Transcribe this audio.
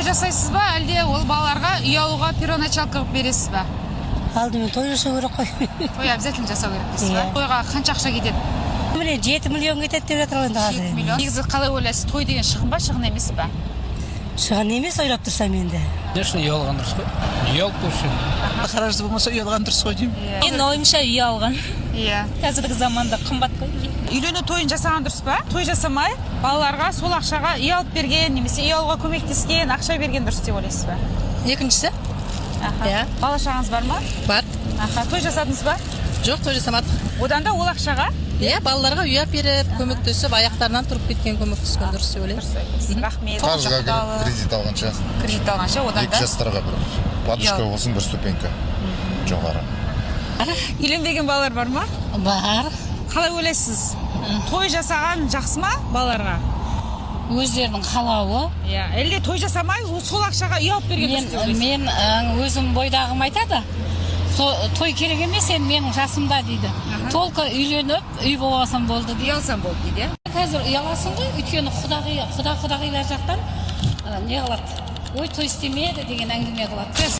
Жасайсыз ба, әлде ол балаларға үй алуға первоначалка қылып бересіз ба? Алдымен той жасау керек қой. Той обязательно жасау керек дейсіз ба? Иә. Тойға қанша ақша кетеді? Міне, 7 миллион кетеді деп жатыр ғой енді қазір. 7 миллион. Негізі қалай ойлайсыз, той деген шығын ба, шығын емес па? Шығын емес, ойлап тұрсам енді. Конечно, үй алған дұрыс қой. Үй алып қойсын. Қаражаты болмаса, үй алған дұрыс қой деймін. Менің ойымша, үй алған. Қазіргі заманда қымбат қой. Үйлену тойын жасаған дұрыс па, той жасамай, балаларға сол ақшаға үй алып берген немесе үй алуға көмектескен, ақша берген дұрыс деп ойлайсыз ба? Екіншісі. Иә. Бала шағаңыз бар ма? Бар. Аха, той жасадыңыз ба? Жоқ, той жасамадық. Одан да ол ақшаға Иә, балаларға үй алып беріп, көмектесіп, аяқтарынан тұрып кеткен, көмектескен дұрыс деп ойлаймын. Дұрыс айтасыз, рахмет. Қарызға кіріп, кредит алғанша, Кредит алғанша, одан екі да жастарға бір подушка болсын, бір ступенька жоғары. Үйленбеген балалар бар ма? Бар. Қалай ойлайсыз, той жасаған жақсы ма балаларға? Өздерінің қалауы. Иә, әлде той жасамай, сол ақшаға үй алып берген Мен дұрыс деп ойлайсыз? Мен өзім бойдағым айтады: «Той керек емес енді менің жасымда», – дейді. «Только үйленіп, үй болсам болды», – Үй дейді. алсам болды дейді, иә. Қазір ұяласың ғой, өйткені құдағи, құда құдағилар жақтан не қылады: «Ой, той істемеді», – деген әңгіме қылады.